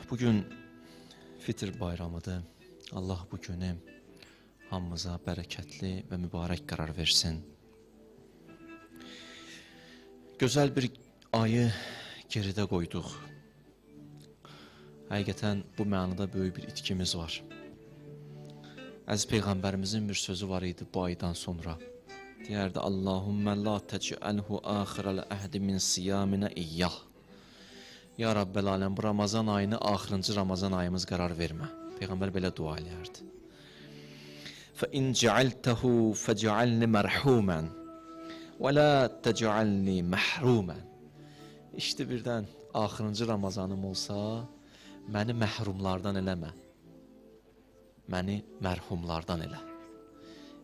Bugün Fitr bayramıdır. Allah bu günü hamımıza bərəkətli və mübarək qərar versin. Gözəl bir ayı geridə qoyduq. Həqiqətən bu mənada böyük bir itkimiz var. Əziz Peyğəmbərimizin bir sözü var idi bu aydan sonra. Deyərdi, Allahümmə la təcəlhu əxirəl əhdi min siyaminə iyyah. Ya Rabbəl aləm, bu Ramazan ayını axırıncı Ramazan ayımız qərar vermə. Peyğəmbər belə dua eləyərdi. Fə in cəaltəhu fəcəalni mərhumən və la təcəalni məhrumən. İşte birdən axırıncı Ramazanım olsa, məni məhrumlardan eləmə. Məni mərhumlardan elə.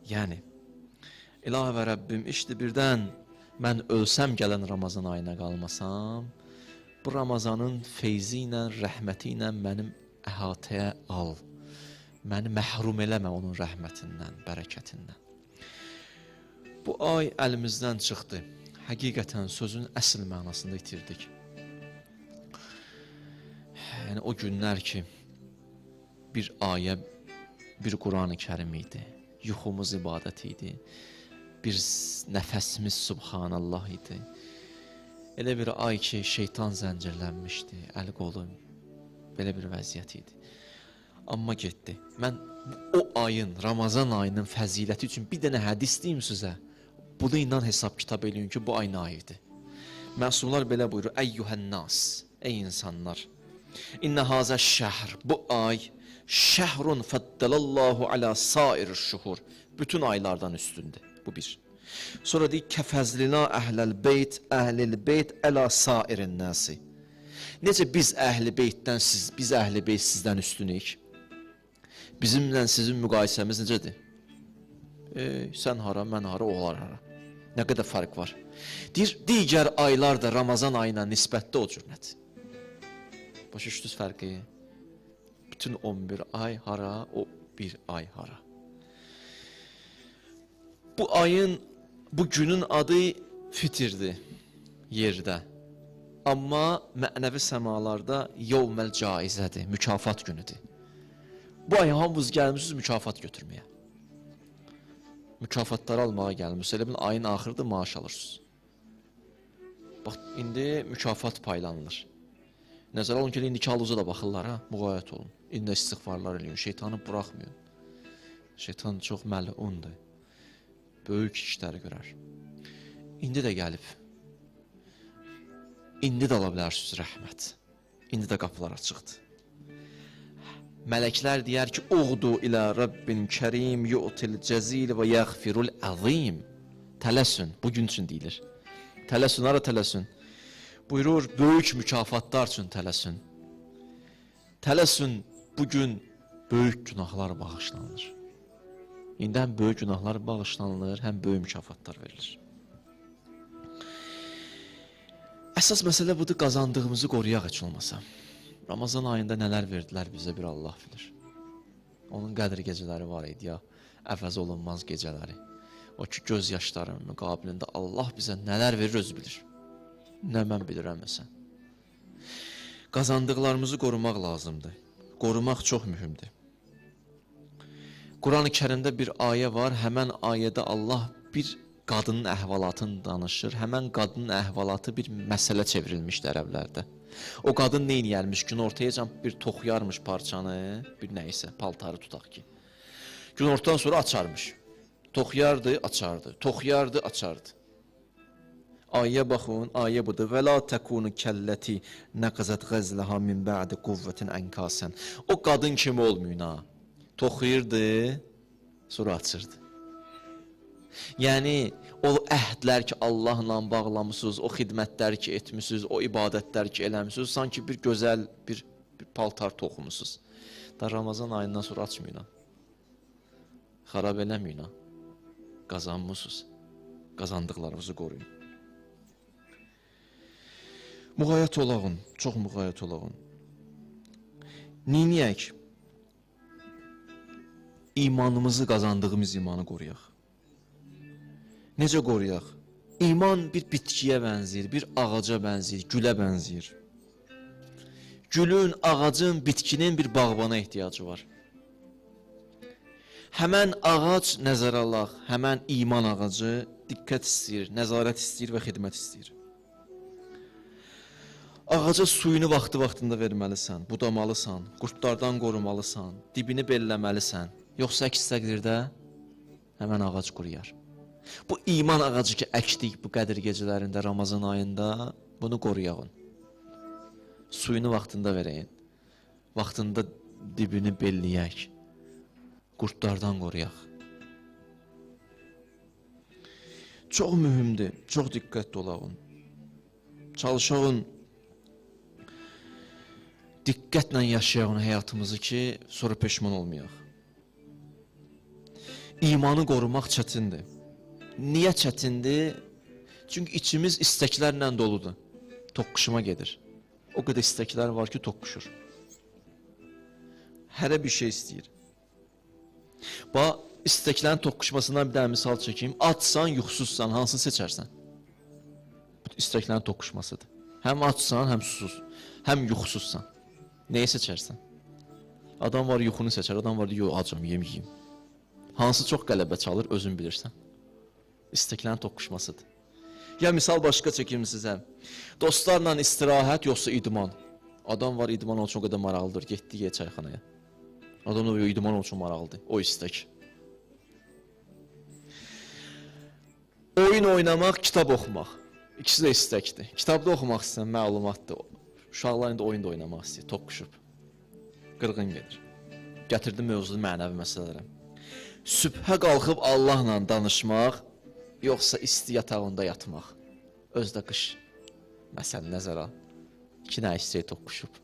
Yəni, İlahi və Rəbbim, işdi birdən mən ölsəm gələn Ramazan ayına qalmasam, bu Ramazanın feyzi ilə, rəhməti ilə mənim əhatəyə al. Məni məhrum eləmə onun rəhmətindən, bərəkətindən. Bu ay əlimizdən çıxdı. Həqiqətən sözün əsl mənasında itirdik. Yəni o günlər ki, bir ayə, bir Quran-ı Kərim idi, yuxumuz ibadət idi, bir nəfəsimiz Subhanallah idi. Elə bir ay ki, şeytan zəncirlənmişdi, əl qolu, belə bir vəziyyət idi. Amma getdi. Mən o ayın, Ramazan ayının fəziləti üçün bir dənə hədis deyim sizə. Bunu ilə hesab kitab eləyin ki, bu ay nə ayıdır. Məsumlar belə buyurur, Əyyuhən-nas, ey insanlar. İnnə hazə şəhr, bu ay şəhrun fəddalallahu alə sair şuhur. Bütün aylardan üstündür. Bu bir. Sonra deyir, kəfəzlina əhləl beyt, əhlil beyt əla sairin nəsi. Necə biz əhli beytdən siz, biz əhli beyt sizdən üstünük? Bizimlə sizin müqayisəmiz necədir? Sən hara, mən hara, onlar hara. Nə qədər fərq var. Deyir, digər aylar da Ramazan ayına nisbətdə o cür nədir? Başa düşdünüz fərqi? Bütün 11 ay hara, o bir ay hara. Bu ayın, bu günün adı fitirdir yerdə. Amma mənəvi səmalarda yevməl caizədir, mükafat günüdür. Bu ay hamınız gəlmişsiniz mükafat götürməyə. Mükafatları almağa gəlmişsiniz. Elə bil ayın axırıdır, maaş alırsınız. Bax, indi mükafat paylanılır. Nəzərə alın ki, indiki halıza da baxırlar, ha, müğayət olun. İndi istiğfarlar eləyin, şeytanı buraxmayın. Şeytan çox məlundur. Böyük işləri görər. İndi də gəlib. İndi də ala bilərsiniz rəhmət. İndi də qapılar açıqdır. Mələklər deyər ki, Uğdu ilə Rabbin kərim yu'til cəzil və yəğfirul əzim. Tələsün, bugün üçün deyilir. Tələsün, hara tələsün? Buyurur, böyük mükafatlar üçün tələsün. Tələsün, bugün böyük günahlar bağışlanır. İndi həm böyük günahlar bağışlanılır, həm böyük mükafatlar verilir. Əsas məsələ budur, qazandığımızı qoruyaq heç olmasa. Ramazan ayında nələr verdilər bizə bir Allah bilir. Onun qədr gecələri var idi ya, əvəz olunmaz gecələri. O ki, göz yaşlarının müqabilində Allah bizə nələr verir özü bilir. Nə mən bilirəm nə sən. Qazandıqlarımızı qorumaq lazımdır. Qorumaq çox mühümdür. Quran-ı Kərimdə bir ayə var. Həmən ayədə Allah bir qadının əhvalatını danışır. Həmən qadının əhvalatı bir məsələ çevrilmişdi ərəblərdə. O qadın nə eləyərmiş? Günortayacan bir toxuyarmış parçanı, bir nə isə, paltarı tutaq ki. Günortadan sonra açarmış. Toxuyardı, açardı. Toxuyardı, açardı. Ayə baxın, ayə budur. Və la təkunu kəlləti nəqəzət qəzləha min bə'di quvvətin ənkasən. O qadın kimi olmayın ha. Toxuyurdu, sonra açırdı. Yəni o əhdlər ki Allahla bağlamısınız, o xidmətlər ki etmisiniz, o ibadətlər ki eləmisiniz, sanki bir gözəl bir paltar toxumusunuz. Da Ramazan ayından sonra açmayın ha. Xarab eləməyin ha. Qazanmısınız. Qazandıqlarınızı qoruyun. Müğayət olağın, çox müğayət olağın. Neyniyək? İmanımızı, qazandığımız imanı qoruyaq. Necə qoruyaq? İman bir bitkiyə bənzəyir, bir ağaca bənzəyir, gülə bənzəyir. Gülün, ağacın, bitkinin bir bağbana ehtiyacı var. Həmən ağac nəzərə alaq, həmən iman ağacı diqqət istəyir, nəzarət istəyir və xidmət istəyir. Ağaca suyunu vaxtı-vaxtında verməlisən, budamalısan, qurdlardan qorumalısan, dibini belləməlisən. Yoxsa əks təqdirdə həmən ağac quruyar. Bu iman ağacı ki əkdik bu Qədir gecələrində, Ramazan ayında, bunu qoruyağın. Suyunu vaxtında verəyin, vaxtında dibini belləyək, qurdlardan qoruyaq. Çox mühümdür, çox diqqətli olağın. Çalışağın, diqqətlə yaşayağın həyatımızı ki, sonra peşman olmayaq. İmanı qorumaq çətindir. Niyə çətindir? Çünki içimiz istəklərlə doludur. Toqquşma gedir. O qədər istəklər var ki, toqquşur. Hərə bir şey istəyir. Bax, istəklərin toqquşmasından bir dənə misal çəkeyim. Açsan, yuxusuzsan, hansını seçərsən? Bu istəklərin toqquşmasıdır. Həm açsan, həm susuz, həm yuxusuzsan. Nəyi seçərsən? Adam var yuxunu seçər, adam var deyir, yox, acam, yeməyim. Hansı çox qələbə çalır, özün bilirsən. İstəklərin toqquşmasıdır. Ya misal başqa çəkim sizə. Dostlarla istirahət yoxsa idman. Adam var idman onun üçün o qədər maraqlıdır, getdi ye çayxanaya. Adam da idman onun üçün maraqlıdır, o istək. Oyun oynamaq, kitab oxumaq. İkisi də istəkdir. Kitabda oxumaq istəyən məlumatdır. Uşaqlar indi oyun da oynamaq istəyir, toqquşub. Qırğın gedir. Gətirdim mövzunu mənəvi məsələlərə. Sübhə qalxıb Allahla danışmaq, yoxsa isti yatağında yatmaq. Özdə qış. Məsələn, nəzərə al. İki dənə istək toqquşub.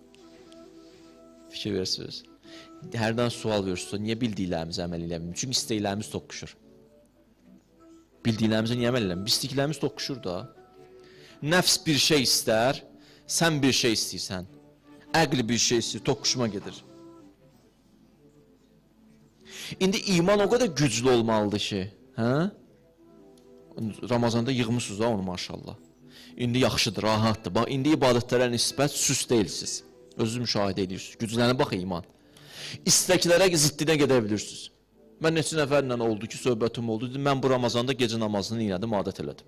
Fikir verirsiniz. Hərdən sual verirsiniz, niyə bildiklərimizə əməl eləmirik? Çünki istəklərimiz toqquşur. Bildiklərimizə niyə əməl eləmirik? İstəklərimiz toqquşur da. Nəfs bir şey istər, sən bir şey istəyirsən. Əql bir şey istəyir, toqquşma gedir. İndi iman o qədər güclü olmalıdır ki, hə? Ramazanda yığmışsınız da onu maşallah. İndi yaxşıdır, rahatdır. Bax, indi ibadətlərə nisbət süs deyilsiniz. Özünüz müşahidə edirsiniz. Güclənib bax iman. İstəklərə ziddinə gedə bilirsiniz. Mən neçə nəfərlə oldu ki, söhbətim oldu. Dedim, mən bu Ramazanda gecə namazını elədim, adət elədim.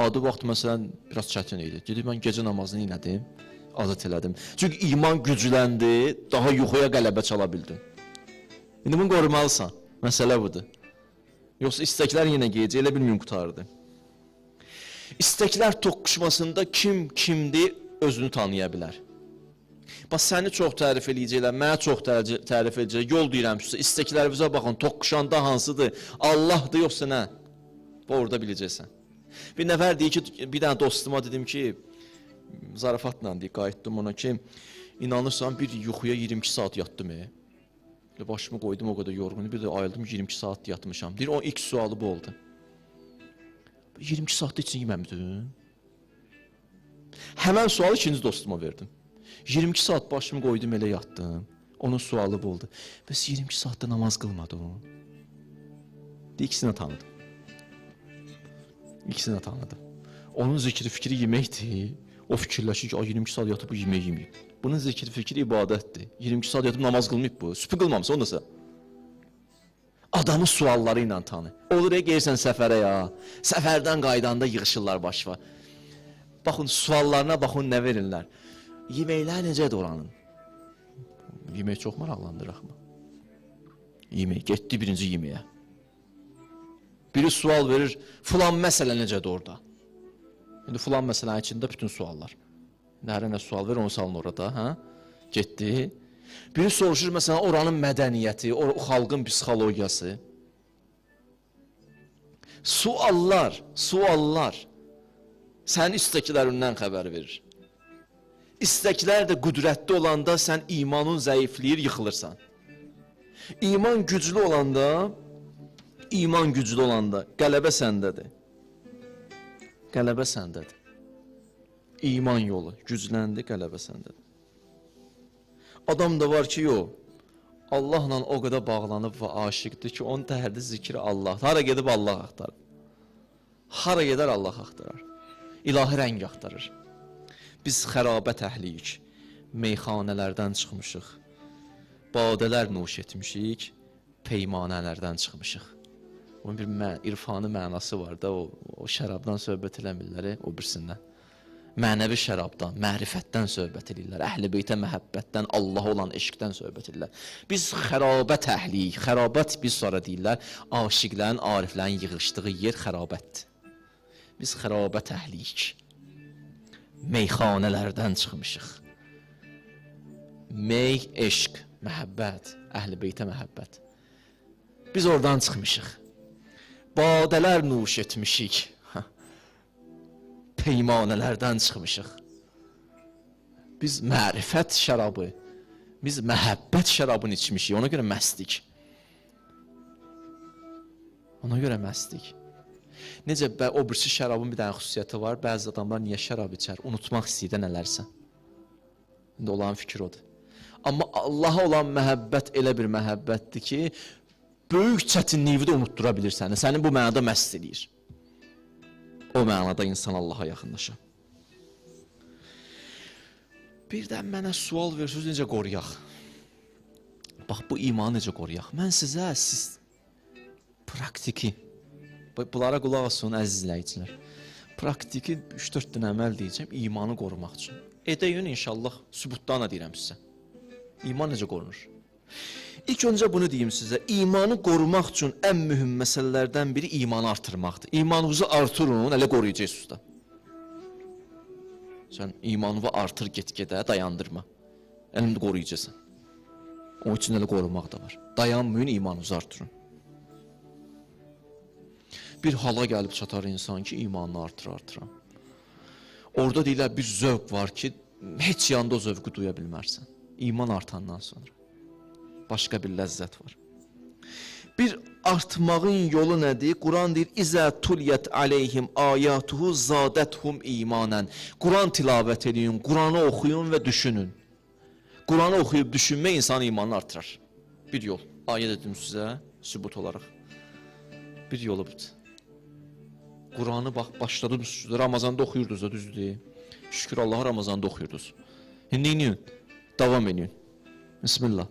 Adi vaxt məsələn biraz çətin idi. Dedi, mən gecə namazını elədim, adət elədim. Çünki iman gücləndi, daha yuxuya qələbə çala bildim. İndi bunu qorumalısan. Məsələ budur. Yoxsa istəklər yenə gecə, elə bilməyim qurtardı. İstəklər toqquşmasında kim kimdir özünü tanıya bilər. Bax, səni çox tərif eləyəcəklər, mənə çox tərif edəcəklər. Yol deyirəm sizə, istəklərinizə baxın, toqquşanda hansıdır? Allahdır yoxsa nə? Bu orada biləcəksən. Bir nəfər deyir ki, bir dənə dostuma dedim ki, zarafatla deyir, qayıtdım ona ki, inanırsan bir yuxuya 22 saat yatdım. Başımı qoydum o qədər yorğun, bir də ayıldım 22 saat yatmışam. Deyir, o ilk sualı bu oldu. 22 saatda heç yeməmdin? Həmən sualı ikinci dostuma verdim. 22 saat başımı qoydum elə yatdım. Onun sualı bu oldu. Bəs 22 saatda namaz qılmadın? Deyir, ikisini tanıdım. İkisini tanıdım. Onun zikri fikri yeməkdir. O fikirləşir ki, 22 saat yatıb bu yemək yeməyib. Bunun zikri fikri ibadətdir. 22 saat yatıb namaz qılmayıb bu. Sübhü qılmamışsa, onu da sən. Adamı sualları ilə tanı. Olur, gəlirsən səfərə ya. Səfərdən qaydanda yığışırlar başva. Baxın, suallarına baxın, nə verirlər. Yeməklər necədir oranın? Yemək çox maraqlandırır axı. Yemək, getdi birinci yeməyə. Biri sual verir, filan məsələ necədir orada? İndi filan məsələnin içində bütün suallar. İndi hər nə sual ver, onu salın orada, hə? Getdi. Biri soruşur, məsələn, oranın mədəniyyəti, o xalqın psixologiyası. Suallar, suallar sənin istəklərindən xəbər verir. İstəklər də qüdrətli olanda sən imanın zəifləyir, yıxılırsan. İman güclü olanda, iman güclü olanda qələbə səndədir. Qələbə səndədir. İman yolu gücləndi, qələbə səndədir. Adam da var ki, yox, Allahla o qədər bağlanıb və aşiqdir ki, onun dərdi zikri Allah. Hara gedib Allah axtarır. Hara gedər Allah axtarar. İlahi rəng axtarır. Biz xərabət əhliyik, meyxanələrdən çıxmışıq. Badələr nuş etmişik, peymanələrdən çıxmışıq. Bunun bir irfanı mənası var da, o şərabdan söhbət eləmirlər, o birisindən. Mənəvi şərabdan, mərifətdən söhbət edirlər, əhl-i beytə məhəbbətdən, Allaha olan eşqdən söhbət edirlər. Biz xərabət əhliyik, xərabət biz sonra deyirlər, aşiqlərin, ariflərin yığışdığı yer xərabətdir. Biz xərabət əhliyik, meyxanələrdən çıxmışıq. Mey, eşq, məhəbbət, əhl-i beytə məhəbbət. Biz oradan çıxmışıq. Badələr nuş etmişik. Peymanələrdən çıxmışıq. Biz mərifət şərabı, biz məhəbbət şərabını içmişik. Ona görə məstik. Ona görə məstik. Necə o birisi şərabın bir dənə xüsusiyyəti var. Bəzi adamlar niyə şərab içər? Unutmaq istəyir də nələrsə. İndi olan fikir odur. Amma Allaha olan məhəbbət elə bir məhəbbətdir ki, böyük çətinliyi də unutdura bilir səni. Səni bu mənada məst eləyir. O mənada insan Allaha yaxınlaşır. Bir də mənə sual verirsiniz, necə qoruyaq? Bax, bu imanı necə qoruyaq? Mən sizə, siz praktiki, bunlara qulaq asın, əziz izləyicilər. Praktiki 3-4 dənə əməl deyəcəm imanı qorumaq üçün. Edəyin inşallah, sübutdan da deyirəm sizə. İman necə qorunur? İlk öncə bunu deyim sizə, imanı qorumaq üçün ən mühüm məsələlərdən biri imanı artırmaqdır. İmanınızı artırın, elə qoruyacaqsınız da. Sən imanını artır get-gedə, dayandırma. Əlində qoruyacaqsan. Onun üçün elə qorumaq da var. Dayanmayın, imanınızı artırın. Bir hala gəlib çatar insan ki, imanını artır-artıra. Orada deyirlər, bir zövq var ki, heç yanda o zövqü duya bilmərsən. İman artandan sonra. Başqa bir ləzzət var. Bir artmağın yolu nədir? Quran deyir, İzə tuliyyət aleyhim ayatuhu zadəthum imanən. Quran tilavət eləyin, Quranı oxuyun və düşünün. Quranı oxuyub düşünmək insanın imanını artırar. Bir yol. Ayə dedim sizə, sübut olaraq. Bir yolu budur. Quranı bax, başladım, Ramazanda oxuyurdunuz da, düzdür. Şükür Allaha Ramazanda oxuyurdunuz. İndi eləyin, davam eləyin. Bismillah.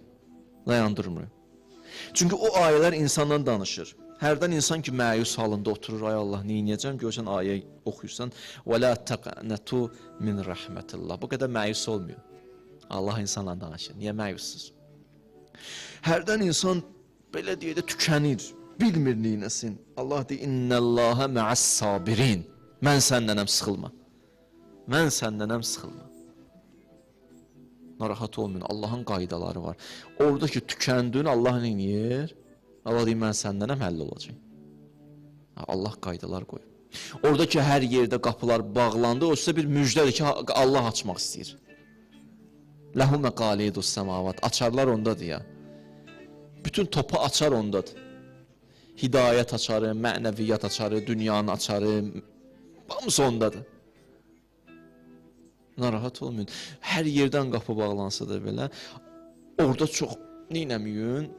Dayandırmıyor. Çünki o ayələr insandan danışır. Hərdən insan ki, məyus halında oturur, ay Allah, nə eləyəcəm? Görsən, ayə oxuyursan, və la təqnətu min rəhmətillah. Bu qədər məyus olmuyor. Allah insanla danışır. Niyə məyussuz? Hərdən insan belə deyə də tükənir, bilmir neynəsin. Allah deyir, İnnəllahə məəs sabirin. Mən səndənəm, sıxılma. Mən səndənəm, sıxılma. Narahat olmayın, Allahın qaydaları var. Orada ki, tükəndin, Allah nə eləyir? Allah deyir, mən səndənəm, həll olacaq. Allah qaydalar qoyur. Orada ki, hər yerdə qapılar bağlandı, o sizə bir müjdədir ki, Allah açmaq istəyir. Ləhu məqalidus səmavat. Açarlar ondadır ya. Bütün topu açar ondadır. Hidayət açarı, mənəviyyat açarı, dünyanın açarı, hamısı ondadır. Narahat olmayın. Hər yerdən qapı bağlansa da belə, orada çox neynəməyin,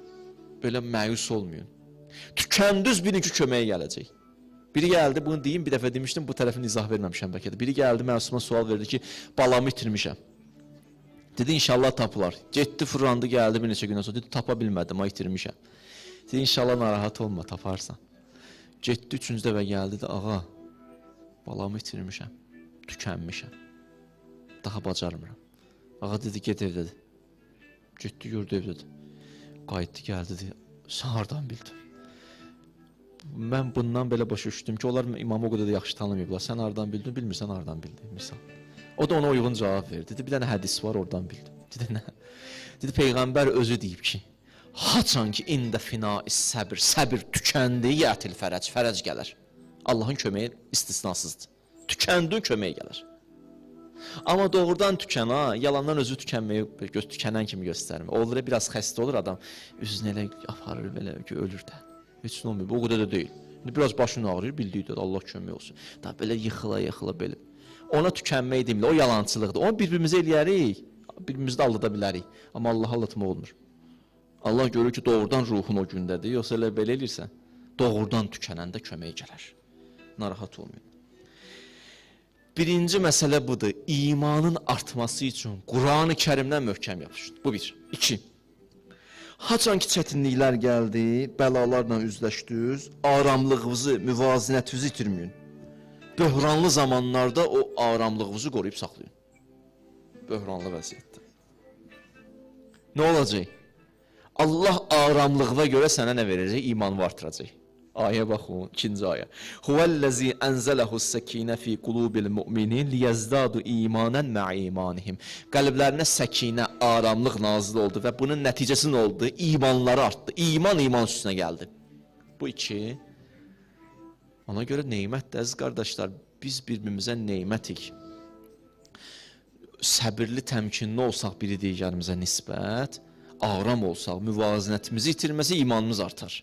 belə məyus olmayın. Tükəndüz bilin ki, köməyə gələcək. Biri gəldi, bunu deyim, bir dəfə demişdim, bu tərəfini izah verməmişəm bəlkə də. Biri gəldi, Məsuma sual verdi ki, balamı itirmişəm. Dedi, inşallah tapılar. Getdi, fırlandı, gəldi bir neçə gündən sonra. Dedi, tapa bilmədim, ay itirmişəm. Dedi, inşallah narahat olma, taparsan. Getdi, üçüncü dəfə gəldi, dedi, ağa, balamı itirmişəm, tükənmişəm. Daha bacarmıram. Ağa dedi, get evdədir. Getdi, gördü evdədir. Qayıtdı, gəldi, dedi, sən hardan bildin? Mən bundan belə başa düşdüm ki, onlar imamı o qədər də yaxşı tanımayıblar. Sən hardan bildin, bilmirsən hardan bildin, misal. O da ona uyğun cavab verdi. Dedi, bir dənə hədis var, oradan bildim. Dedi, nə? Dedi, Peyğəmbər özü deyib ki, haçan ki, ində finai səbir, səbir tükəndi, yətil fərəc, fərəc gələr. Allahın köməyi istisnasızdır. Tükəndin, köməyi gələr. Amma doğrudan tükən ha, yalandan özü tükənməyi, tükənən kimi göstərmir. Olur, biraz xəstə olur adam, üzünü elə aparır belə ki, ölür də. Heç nə olmuyor, o qədər də deyil. İndi biraz başın ağrıyır, bildiyi də Allah kömək olsun. Da belə yıxıla-yıxıla belə. Ona tükənmək demirlər, o yalançılıqdır. Onu bir-birimizə eləyərik, bir-birimizi də aldada bilərik. Amma Allah'a aldatmaq olmur. Allah görür ki, doğrudan ruhun o gündədir, yoxsa elə belə eləyirsən, doğrudan tükənəndə kömək gələr. Narahat olmayın. Birinci məsələ budur. İmanın artması üçün Qur'an-ı Kərimdən möhkəm yapışın. Bu bir. İki. Haçan ki çətinliklər gəldi, bəlalarla üzləşdiniz, aramlığınızı, müvazinətinizi itirməyin. Böhranlı zamanlarda o aramlığınızı qoruyub saxlayın. Böhranlı vəziyyətdə. Nə olacaq? Allah aramlığına görə sənə nə verəcək? İmanını artıracaq. Ayə baxın, ikinci ayə. Huvəl-ləzî ənzələhu's-səkinə fī qulubil mu'minin liyezdadu imanan ma'a imanihim. Qəlblərinə səkinə, aramlıq nazil oldu və bunun nəticəsi nə oldu? İmanları artdı. İman iman üstünə gəldi. Bu iki. Ona görə nemətdir əziz qardaşlar, biz bir-birimizə nemətik. Səbirli, təmkinli olsaq biri digərimizə nisbət, aram olsaq, müvazinətimizi itirməsə imanımız artar.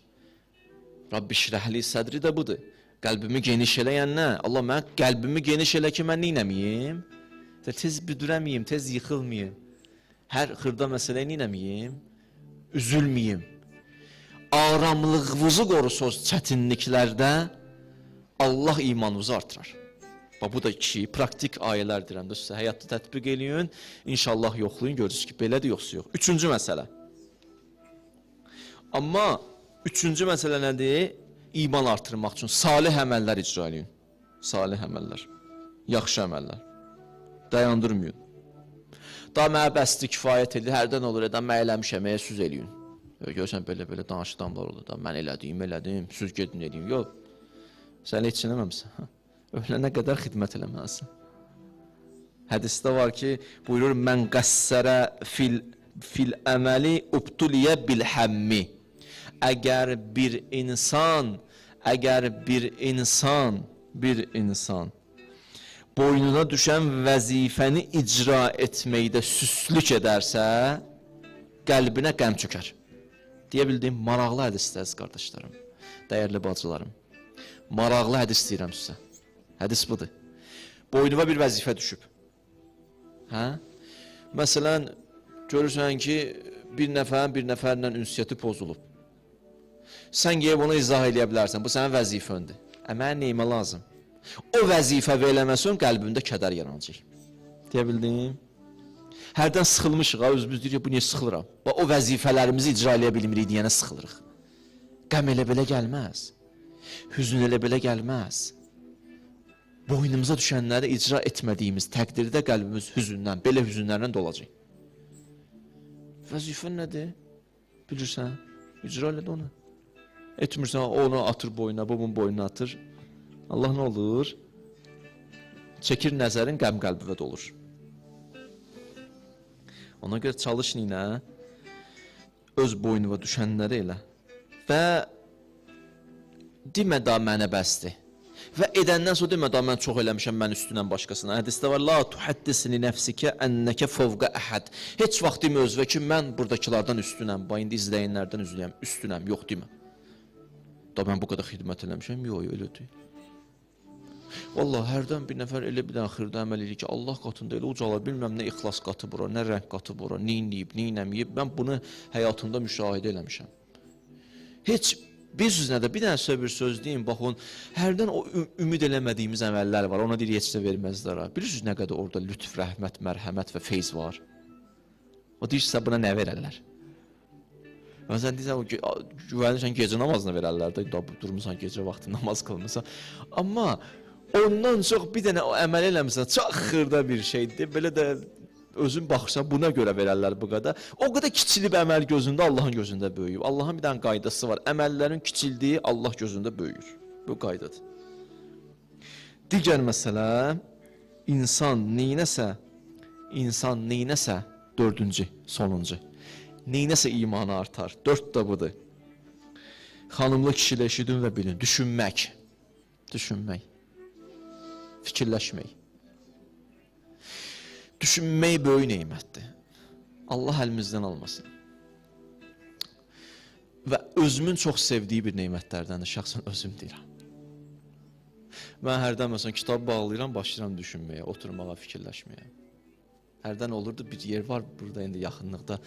Rabbi şrəhli sədri də budur. Qəlbimi geniş eləyən nə? Allah mən qəlbimi geniş elə ki, mən neynəmiyim? Tez büdürəmiyim, tez yıxılmayım. Hər xırda məsələyə neynəmiyim? Üzülməyim. Aramlığınızı qorusunuz çətinliklərdə, Allah imanınızı artırar. Bax, bu da iki praktik ayələr deyirəm də sizə. Həyatda tətbiq eləyin, inşallah yoxlayın, görürsünüz ki, belədir, yoxsa yox. Üçüncü məsələ. Amma üçüncü məsələ nədir? İman artırmaq üçün salih əməllər icra eləyin. Salih əməllər, yaxşı əməllər. Dayandırmayın. Da mənə bəsdir, kifayət edir, hərdən olur, da mən eləmişəm, süz eləyin. Görürsən, belə-belə danışıqlar olur da, mən elədim, elədim, süz gedin eləyin. Yox, sən heç eləməmsən. Ölənə qədər xidmət eləməlisən. Hədisdə var ki, buyurur, mən qəssərə fil əməli ubtuliyə bil həmmi. Əgər bir insan, boynuna düşən vəzifəni icra etməkdə süslük edərsə, qəlbinə qəm çökər. Deyə bildiyim maraqlı hədisdir, əziz qardaşlarım, dəyərli bacılarım. Maraqlı hədis deyirəm sizə. Hədis budur. Boynuma bir vəzifə düşüb. Hə? Məsələn, görürsən ki, bir nəfərin bir nəfərlə ünsiyyəti pozulub. Sən gəlib ona izah eləyə bilərsən, bu sənin vəzifəndir. Mənə neyimə lazım? O vəzifə eləməsən, qəlbimdə kədər yaranacaq. Deyə bildim? Hərdən sıxılmışıq, ha, özümüz deyirik, bu niyə sıxılıram? Bax, o vəzifələrimizi icra eləyə bilmirik deyənə sıxılırıq. Qəm elə belə gəlməz. Hüzün elə belə gəlməz. Boynumuza düşənləri icra etmədiyimiz təqdirdə qəlbimiz hüzündən, belə hüzünlərlə dolacaq. Vəzifən nədir? Bilirsən, icra elə də onu. Etmirsən, onu atır boyuna, bunun boynuna atır. Allah nə olur? Çəkir nəzərin, qəm qəlbivə dolur. Ona görə çalış ninə, öz boynuna düşənləri elə. Və demə da mənə bəsdir. Və edəndən sonra demə da mən çox eləmişəm, mən üstünəm başqasına. Hədisdə var, la tuhaddis li nəfsikə ennəkə fovqa əhəd. Heç vaxt demə özünə ki, mən buradakılardan üstünəm, bax indi izləyənlərdən üstünəm, yox demə. Da mən bu qədər xidmət eləmişəm, yox, elə deyil. Vallahi hərdən bir nəfər elə bir dənə xırda əməl eləyir ki, Allah qatında elə ucalar, bilməm nə ixlas qatı bura, nə rəng qatı bura, neyniyib, neynəməyib. Mən bunu həyatımda müşahidə eləmişəm. Heç bir söz nədir, bir dənə sizə bir söz deyim, baxın, hərdən o ümid eləmədiyimiz əməllər var, ona deyir, heç də verməzlər. Bilirsiniz nə qədər orada lütf, rəhmət, mərhəmət və feyz var? O deyir, sizə buna nə verərlər? Məsələn, deyirsən, güvənirsən, gecə namazına verərlər də, durmursan, gecə vaxtı namaz qılmırsan. Amma ondan çox bir dənə o əməl eləmirsən, çox xırda bir şeydir, belə də özün baxırsan, buna görə verərlər bu qədər. O qədər kiçilib əməl gözündə, Allahın gözündə böyüyüb. Allahın bir dənə qaydası var. Əməllərin kiçildiyi Allah gözündə böyüyür. Bu qaydadır. Digər məsələ, insan neynəsə, dördüncü, sonuncu, neynəsə imanı artar. Dörd də budur. Xanımlı kişilə eşidin və bilin. Düşünmək. Düşünmək. Fikirləşmək. Düşünmək böyük neymətdir. Allah əlimizdən almasın. Və özümün çox sevdiyi bir neymətlərdəndir, şəxsən özüm deyirəm. Mən hərdən məsələn kitab bağlayıram, başlayıram düşünməyə, oturmağa, fikirləşməyə. Hərdən olurdu, bir yer var burada indi yaxınlıqda,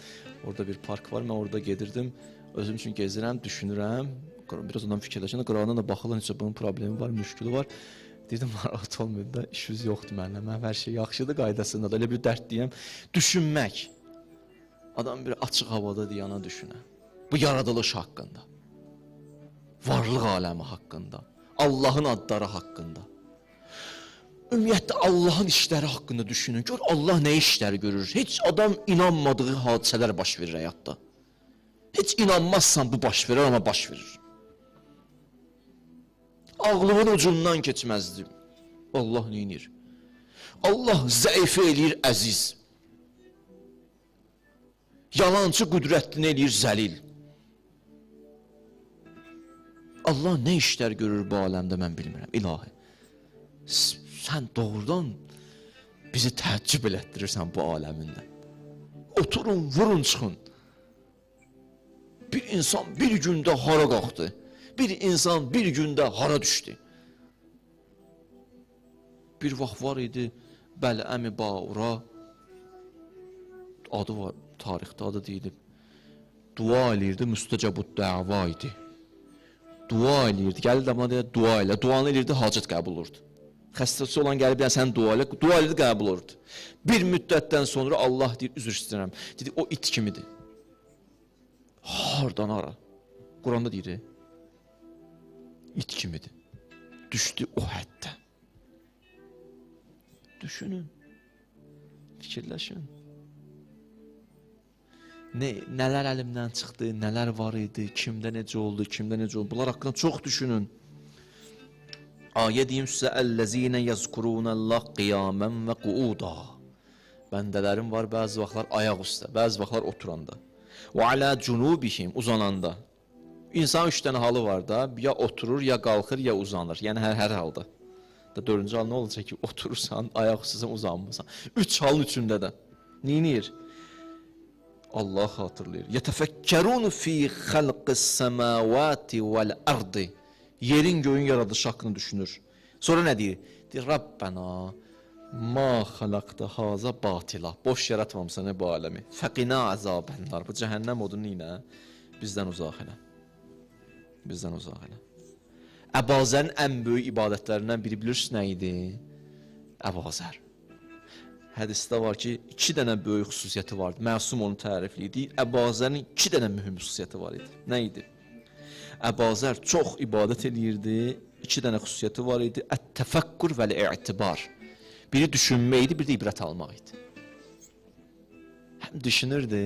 orada bir park var, mən orada gedirdim, özüm üçün gezirəm, düşünürəm, biraz ondan fikirləşirəm, qırağından da baxılır, necə bunun problemi var, müşkülü var. Dedim, narahat olmayın da, işiniz yoxdur mənimlə, mənim hər şey yaxşıdır qaydasında da, elə bir dərdliyəm. Düşünmək. Adam bir açıq havada deyana düşünə. Bu yaradılış haqqında, varlıq aləmi haqqında, Allahın adları haqqında. Ümumiyyətlə, Allahın işləri haqqında düşünün. Gör, Allah nə işləri görür. Heç adam inanmadığı hadisələr baş verir həyatda. Heç inanmazsan bu baş verir, amma baş verir. Ağlımın ucundan keçməzdi. Allah neynir? Allah zəifi eləyir əziz. Yalancı qüdrətlini eləyir zəlil. Allah nə işlər görür bu aləmdə mən bilmirəm. İlahi, sən doğrudan bizi təəccüb elətdirirsən bu aləmində. Oturun, vurun, çıxın. Bir insan bir gündə hara qalxdı? Bir insan bir gündə hara düşdü? Bir vaxt var idi, Bələmi Baura, adı var, tarixdə adı deyilib. Dua eləyirdi, müstəcəbud dəva idi. Dua eləyirdi, gəlirdi buna deyir, dua elə. Duanı eləyirdi, hacət qəbul olurdu. Xəstəsi olan gəlib, yəni sən dua elə, dua eləyirdi, qəbul olurdu. Bir müddətdən sonra Allah deyir, üzr istəyirəm. Dedi, o it kimidir. Hardan hara? Quranda deyir, it kimidir. Düşdü o həddə. Düşünün, fikirləşin. Nələr əlimdən çıxdı, nələr var idi, kimdə necə oldu, kimdə necə oldu. Bunlar haqqında çox düşünün. Ayə deyim sizə, Əl-ləzīnə yəzkurunəllah qiyamən və qu'uda. Bəndələrim var bəzi vaxtlar ayaq üstə, bəzi vaxtlar oturanda. Və alə cunubihim, uzananda. İnsanın 3 dənə halı var da, ya oturur, ya qalxır, ya uzanır. Yəni hər halda. Da 4-cü hal nə olacaq ki, oturursan, ayaq üstəsən, uzanmısan. 3 halın üçündə də. Neynir? Allah xatırlayır. Yetefekkerun fi xalqis semavati vel ardı. Yerin göyün yaradışı haqqını düşünür. Sonra nə deyir? Deyir, Rabbana ma xalaqta haza batila. Boş yaratmamısan bu aləmi. Fəqina əzabənnar. Bu cəhənnəm odunu ilə bizdən uzaq elə. Bizdən uzaq elə. Əbazərin ən böyük ibadətlərindən biri bilirsiniz nə idi? Əbazər. Hədisdə var ki, 2 dənə böyük xüsusiyyəti vardı. Məsum onu tərifləyirdi. Əbazərin 2 dənə mühüm xüsusiyyəti var idi. Nə idi? Əbazər çox ibadət eləyirdi. 2 dənə xüsusiyyəti var idi. Ət-təfəkkür və l-i'tibar. Biri düşünmə idi, bir də ibrət almaq idi. Həm düşünürdü,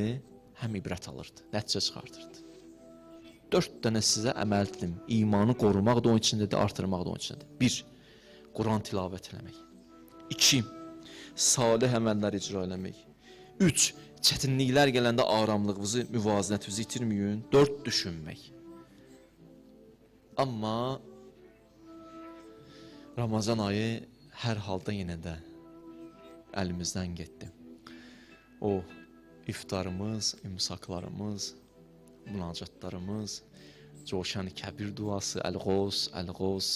həm ibrət alırdı. Nəticə çıxardırdı. 4 dənə sizə əməl dedim. İmanı qorumaq da onun içindədir, artırmaq da onun içindədir. 1. Quran tilavət eləmək. 2. Salih əməllər icra eləmək. 3. Çətinliklər gələndə aramlığınızı, müvazinətinizi itirməyin. 4. Düşünmək. Amma Ramazan ayı hər halda yenə də əlimizdən getdi. O iftarımız, imsaklarımız, münacatlarımız, Coşan Kəbir duası, Əl-Qos, Əl-Qos,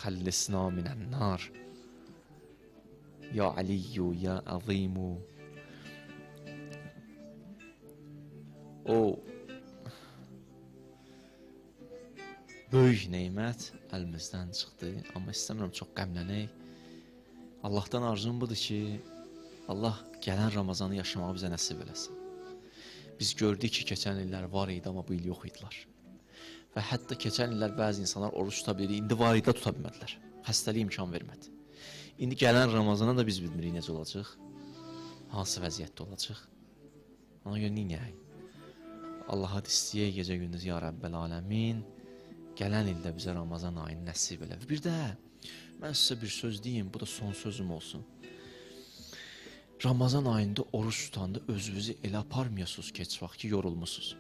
xəllisna minən-nar. Ya Aliyyu, ya Azimu. O böyük nemət əlimizdən çıxdı. Amma istəmirəm çox qəmlənək. Allahdan arzum budur ki, Allah gələn Ramazanı yaşamağı bizə nəsib eləsin. Biz gördük ki, keçən illər var idi, amma bu il yox idilər. Və hətta keçən illər bəzi insanlar oruç tuta bilirdi, indi var idi, tuta bilmədilər. Xəstəlik imkan vermədi. İndi gələn Ramazana da biz bilmirik necə olacaq, hansı vəziyyətdə olacaq. Ona görə neynəyək? Allaha istəyək gecə gündüz ya Rəbbəl aləmin, gələn ildə bizə Ramazan ayını nəsib elə. Bir də mən sizə bir söz deyim, bu da son sözüm olsun. Ramazan ayında oruç tutanda özünüzü elə aparmıyorsunuz ki, heç vaxt ki, yorulmusunuz.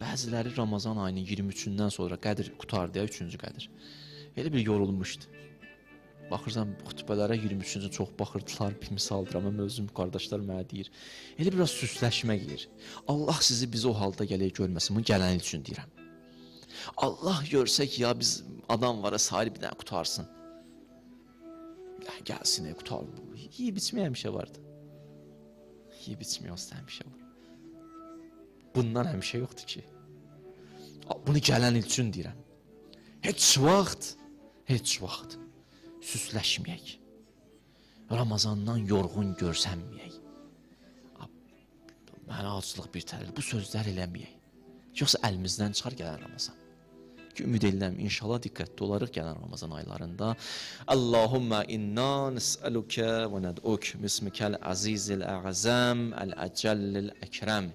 Bəziləri Ramazan ayının 23-dən sonra qədir qutardı ya, 3-cü qədir. Elə bir yorulmuşdu. Baxırsan, xütbələrə 23-cü çox baxırdılar, bir misaldır, amma özüm qardaşlar mənə deyir. Elə biraz süsləşmə gedir. Allah sizi bizi o halda gələk görməsin, bunu gələn il üçün deyirəm. Allah görsə ki, ya biz adam var, sahil bir dənə qutarsın. Gəlsin, qutar. Yiyib içməyə həmişə vardı. Yiyib içməyə onsuz həmişə var. Bundan həmişə yoxdur ki. Bunu gələn il üçün deyirəm. Heç vaxt Heç vaxt süsləşməyək. Ramazandan yorğun görsənməyək. Mənə aclıq bir tər, bu sözlər eləməyək. Yoxsa əlimizdən çıxar gələn Ramazan. Ki ümid edirəm inşallah diqqətli olarıq gələn Ramazan aylarında. Allahumma inna nes'aluke ve ned'uk bismikal azizil a'zam el ecellil ekrem.